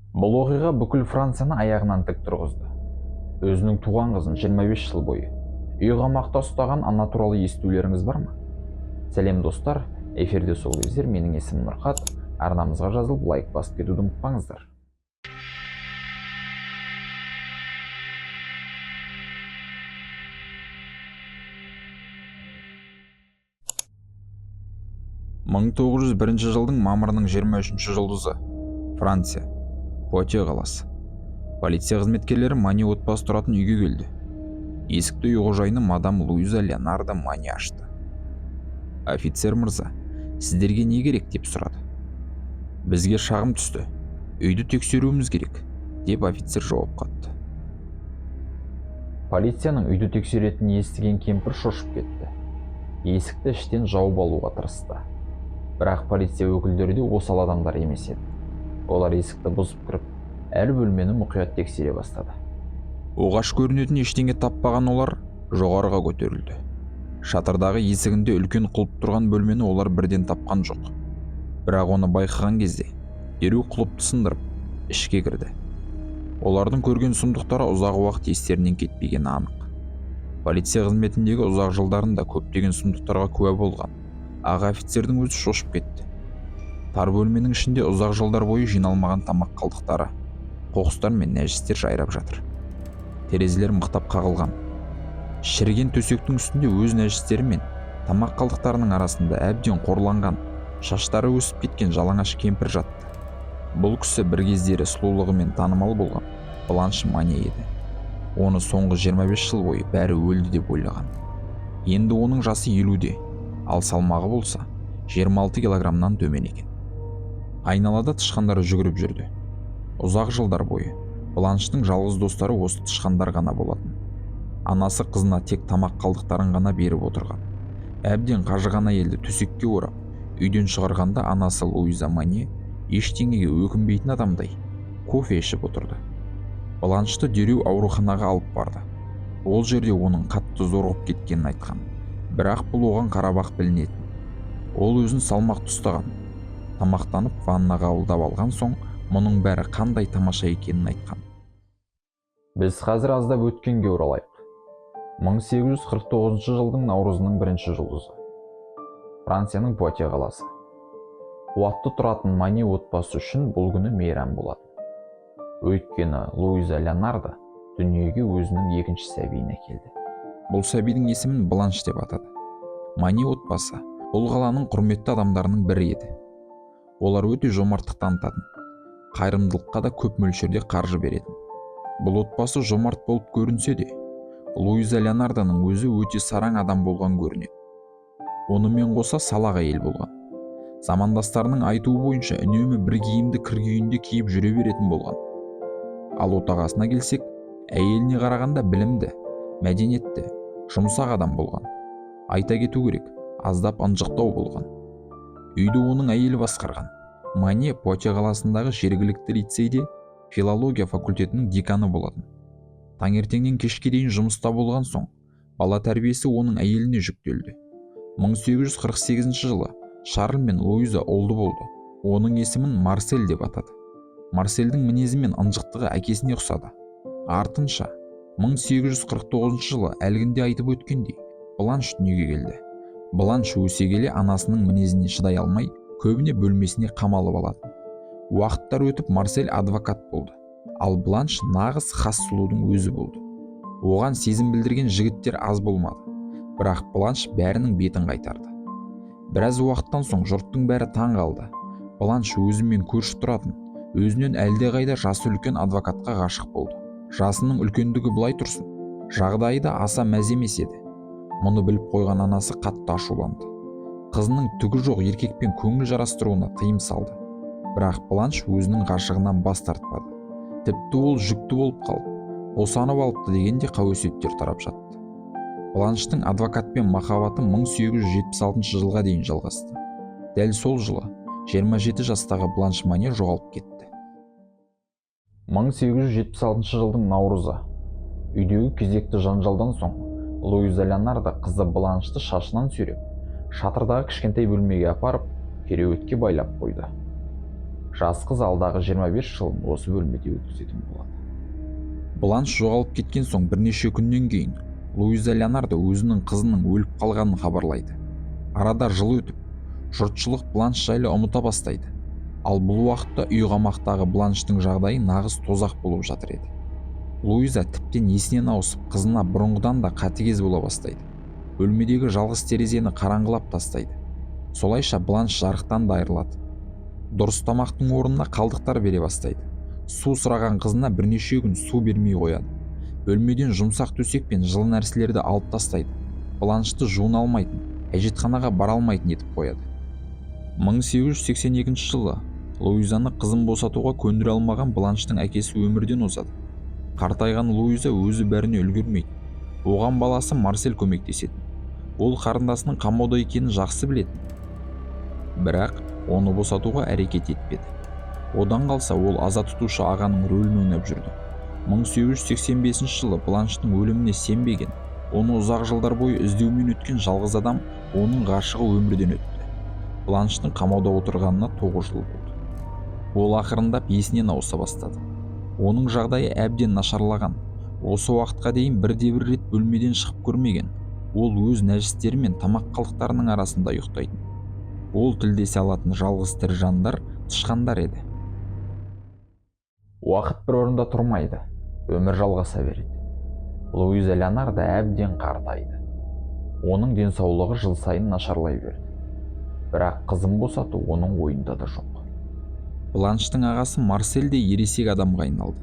Бұл оқиға бүкіл Францияны аяғынан тік тұрғызды. Өзінің туған қызын 25 жыл бойы үй қамақта ұстаған ана туралы естулеріңіз бар ма? Сәлем достар, эфирде сол кездер, менің есімім Нұрқат. Арнамызға жазылып, лайк басып кетуді ұмытпаңыздар. «1901 жылдың мамырының 23 жұлдызы. Франция, Пуатье қаласы. Полиция қызметкерлері Мани отбасы тұратын үйге келді. Есікті үй қожайыны мадам Луиза Леонардо Мани ашты. «Офицер мырза, сіздерге не керек?» деп сұрады. «Бізге шағым түсті. Үйді тексеруіміз керек», деп офицер жауап қатты. Полицияның үйді тексеретінін естіген кемпір шошып кетті. Есікті іштен жауып алуға тырысты. Бірақ полиция өкілдері де осал адамдар емес еді. Олар есікті бұзып кіріп, әр бөлмені мұқият тексере бастады. Оғаш көрінетін ештеңе таппаған олар жоғарыға көтерілді. Шатырдағы есігінде үлкен құлып тұрған бөлмені олар бірден тапқан жоқ. Бірақ оны байқаған кезде дереу құлыпты сындырып, ішке кірді. Олардың көрген сұмдықтары ұзақ уақыт естерінен кетпегені анық. Полиция қызметіндегі ұзақ жылдарында көптеген сұмдықтарға куә болған аға офицердің өзі шошып кетті. Тар бөлменің ішінде ұзақ жылдар бойы жиналмаған тамақ қалдықтары, қоқыстар мен нәжістер жайрап жатыр. Терезелер мықтап қағылған. Шіріген төсектің үстінде өз нәжістері мен тамақ қалдықтарының арасында әбден қорланған, шаштары өсіп кеткен жалаңаш кемпір жатты. Бұл кісі бір кездері сұлулығымен танымал болған Бланш Мане еді. Оны соңғы 25 жыл бойы бәрі өлді деп ойлаған. Енді оның жасы 50-де, ал салмағы болса 26 килограммнан төмен екен. Айналада тышқандар жүгіріп жүрді. Ұзақ жылдар бойы Бланштың жалғыз достары осы тышқандар ғана болатын. Анасы қызына тек тамақ қалдықтарын ғана беріп отырған. Әбден қажыған әйелді төсекке орап, үйден шығарғанда анасы Луиза Мане ештеңеге өкінбейтін адамдай кофе ішіп отырды. Бланшты дереу ауруханаға алып барды. Ол жерде оның қатты зорығып кеткенін айтқан. Бірақ бұл оған қарап-ақ білінетін. Ол өзін салмақты ұстаған. Тамақтанып ванна қабылдап алған соң мұның бәрі қандай тамаша екенін айтқан. Біз қазір аздап өткенге оралайық. 1849 жылдың наурызының бірінші жұлдызы. Францияның Пуатье қаласы. Қуатты тұратын Мани отбасы үшін бұл күні мейрам болатын. Өйткені Луиза Леонардо дүниеге өзінің екінші сәбиін әкелді. Бұл сәбидің есімін Бланш деп атады. Мани отбасы бұл қаланың құрметті адамдарының бірі еді. Олар өте жомарттық танытатын, қайырымдылыққа да көп мөлшерде қаржы беретін. Бұл отбасы жомарт болып көрінсе де, Луиза Леонардоның өзі өте сараң адам болған көрінеді. Онымен қоса салақ әйел болған. Замандастарының айтуы бойынша үнемі бір киімді кір күйінде киіп жүре беретін болған. Ал отағасына келсек, әйеліне қарағанда білімді, мәдениетті, жұмсақ адам болған. Айта кету керек, аздап ынжықтау болған. Үйді оның әйелі басқарған. Мане Пуатье қаласындағы жергілікті лицейде филология факультетінің деканы болатын. Таңертеңнен кешке дейін жұмыста болған соң, бала тәрбиесі оның әйеліне жүктелді. 1848 жылы Шарль мен Луиза ұлды болды. Оның есімін Марсель деп атады. Марсельдің мінезі мен ынжықтығы әкесіне ұқсады. Артынша 1849 жылы әлгінде айтып өткендей, Бланш дүниеге келді. Бланш өсе келе анасының мінезіне шыдай алмай, көбіне бөлмесіне қамалып алатын. Уақыттар өтіп Марсель адвокат болды. Ал Бланш нағыз хас сұлудың өзі болды. Оған сезім білдірген жігіттер аз болмады. Бірақ Бланш бәрінің бетін қайтарды. Біраз уақыттан соң жұрттың бәрі таң қалды. Бланш өзімен көрші тұратын, өзінен әлдеқайда жасы үлкен адвокатқа ғашық болды. Жасының үлкендігі былай тұрсын, жағдайы да аса мәз емес еді. Мұны біліп қойған анасы қатты ашуланды. Қызының түгі жоқ еркекпен көңіл жарастыруына тыйым салды. Бірақ Бланш өзінің ғашығынан бас тартпады. Тіпті ол жүкті болып қалып, босанып алыпты деген де қауесеттер тарап жатты. Бланштың адвокатпен махаббаты 1876 жылға дейін жалғасты. Дәл сол жылы 27 жастағы Бланш Мане жоғалып кетті. 1876 жылдың наурызы. Үйдегі кезекті жанжалдан соң Луиза Леонардо қызы Бланшты шашынан сүйреп, шатырдағы кішкентай бөлмеге апарып, кереуетке байлап қойды. Жас қыз алдағы 25 жылын осы бөлмеде өткізетін болады. Бланш жоғалып кеткен соң бірнеше күннен кейін Луиза Леонардо өзінің қызының өліп қалғанын хабарлайды. Арада жыл өтіп, жұртшылық Бланш жайлы ұмыта бастайды. Ал бұл уақытта үй қамақтағы Бланштың жағдайы нағыз тозақ болып жатыр еді. Луиза тіптен есінен ауысып, қызына бұрынғыдан да қатыгез бола бастайды. Бөлмедегі жалғыз терезені қараңғылап тастайды. Солайша Бланш жарықтан да айырылады. Дұрыс тамақтың орнына қалдықтар бере бастайды. Су сұраған қызына бірнеше күн су бермей қояды. Бөлмеден жұмсақ төсек пен жылы нәрселерді алып тастайды. Бланшты жуына алмайтын, әжетханаға бара алмайтын етіп қояды. 1882 жылы Луизаны қызын босатуға көндіре алмаған Бланштың әкесі өмірден озады. Қартайған Луиза өзі бәріне үлгермейді. Оған баласы Марсель көмектесетін. Ол қарындасының қамауда екенін жақсы білетін. Бірақ оны босатуға әрекет етпеді. Одан қалса ол аза тұтушы ағаның рөлін ойнап жүрді. 1885 жылы Бланштың өліміне сенбеген, оны ұзақ жылдар бойы іздеумен өткен жалғыз адам оның ғашығы өмірден өтті. Бланштың қамауда отырғанына 9 жыл болды. Ол ақырындап есінен ауыса бастады. Оның жағдайы әбден нашарлаған. Осы уақытқа дейін бірде-бір рет бөлмеден шығып көрмеген. Ол өз нәжістері мен тамақ қалдықтарының арасында ұйықтайтын. Ол тілдесе алатын жалғыз тірі жандар тышқандар еді. Уақыт бір орында тұрмайды, өмір жалғаса береді. Луиза Леонардо әбден қартайды. Оның денсаулығы жыл сайын нашарлай берді. Бірақ қызын босату оның ойында да жоқ. Бланштың ағасы Марсель де ересек адамға айналды.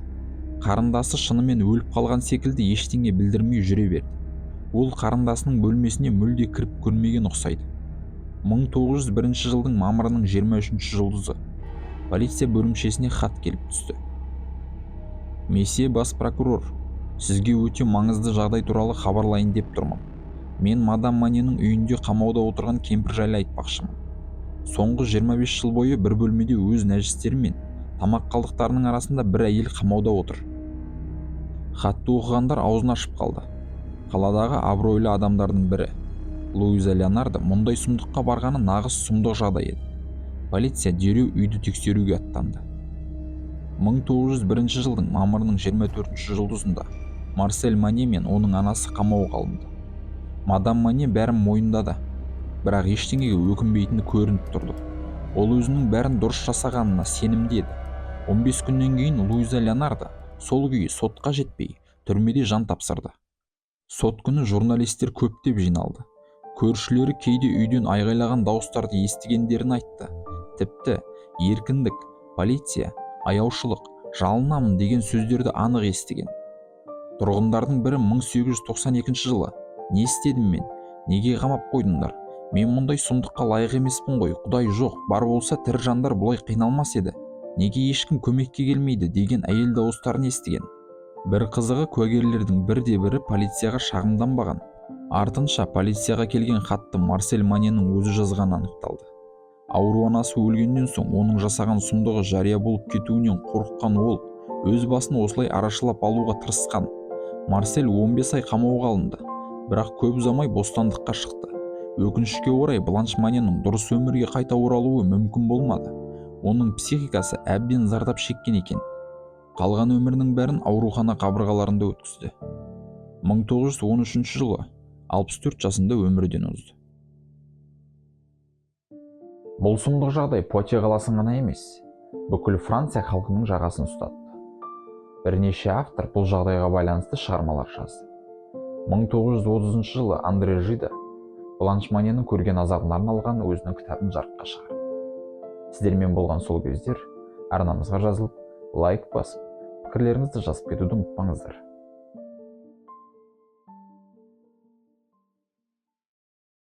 Қарындасы шынымен өліп қалған секілді ештеңе білдірмей жүре берді. Ол қарындасының бөлмесіне мүлде кіріп көрмеген ұқсайды. 1901 жылдың мамырының 23 жұлдызы полиция бөлімшесіне хат келіп түсті. Месье бас прокурор, сізге өте маңызды жағдай туралы хабарлайын деп тұрмын. Мен мадам Маненің үйінде қамауда отырған кемпір жайлы айтпақшымын. Соңғы 25 жыл бойы бір бөлмеде өз нәжістері мен тамақ қалдықтарының арасында бір әйел қамауда отыр. Хатты оқығандар аузын ашып қалды. Қаладағы абыройлы адамдардың бірі Луиза Леонардо мұндай сұмдыққа барғаны нағыз сұмдық жағдай еді. Полиция дереу үйді тексеруге аттанды. 1901 жылдың мамырының 24 жұлдызында Марсель Мане мен оның анасы қамауға алынды. Мадам Мане бәрін мойындады, бірақ ештеңеге өкінбейтіні көрініп тұрды. Ол өзінің бәрін дұрыс жасағанына сенімді еді. 15 күннен кейін Луиза Леонардо сол күйі сотқа жетпей түрмеде жан тапсырды. Сот күні журналистер көптеп жиналды. Көршілері кейде үйден айғайлаған дауыстарды естігендерін айтты. Тіпті еркіндік, полиция, аяушылық, жалынамын деген сөздерді анық естіген. Тұрғындардың бірі 1892 жылы «Не істедім мен? Неге қамап қойдыңдар? Мен мұндай сұмдыққа лайық емеспін ғой. Құдай жоқ, бар болса тірі жандар бұлай қиналмас еді. Неге ешкім көмекке келмейді?» деген әйел дауыстарын естіген. Бір қызығы, куәгерлердің бірде-бірі полицияға шағымданбаған. Артынша полицияға келген хатты Марсель Маненің өзі жазғаны анықталды. Ауру анасы өлгеннен соң оның жасаған сұмдығы жария болып кетуінен қорыққан ол өз басын осылай арашалап алуға тырысқан. Марсель 15 ай қамауға алынды, бірақ көп ұзамай бостандыққа шықты. Өкінішке орай, Бланш Маненің дұрыс өмірге қайта оралуы мүмкін болмады. Оның психикасы әбден зардап шеккен екен. Қалған өмірінің бәрін аурухана қабырғаларында өткізді. 1913 жылы 64 жасында өмірден озды. Бұл сұмдық жағдай Пуатье қаласын ғана емес, бүкіл Франция халқының жағасын ұстатты. Бірнеше автор бұл жағдайға байланысты шығармалар жазды. 1930 жылы Андре Жида Бланш Маненің көрген азабына арналған өзінің кітабын жарыққа шығарды. Сіздермен болған сол кездер, арнамызға жазылып, лайк басып, пікірлеріңізді жазып кетуді ұмытпаңыздар.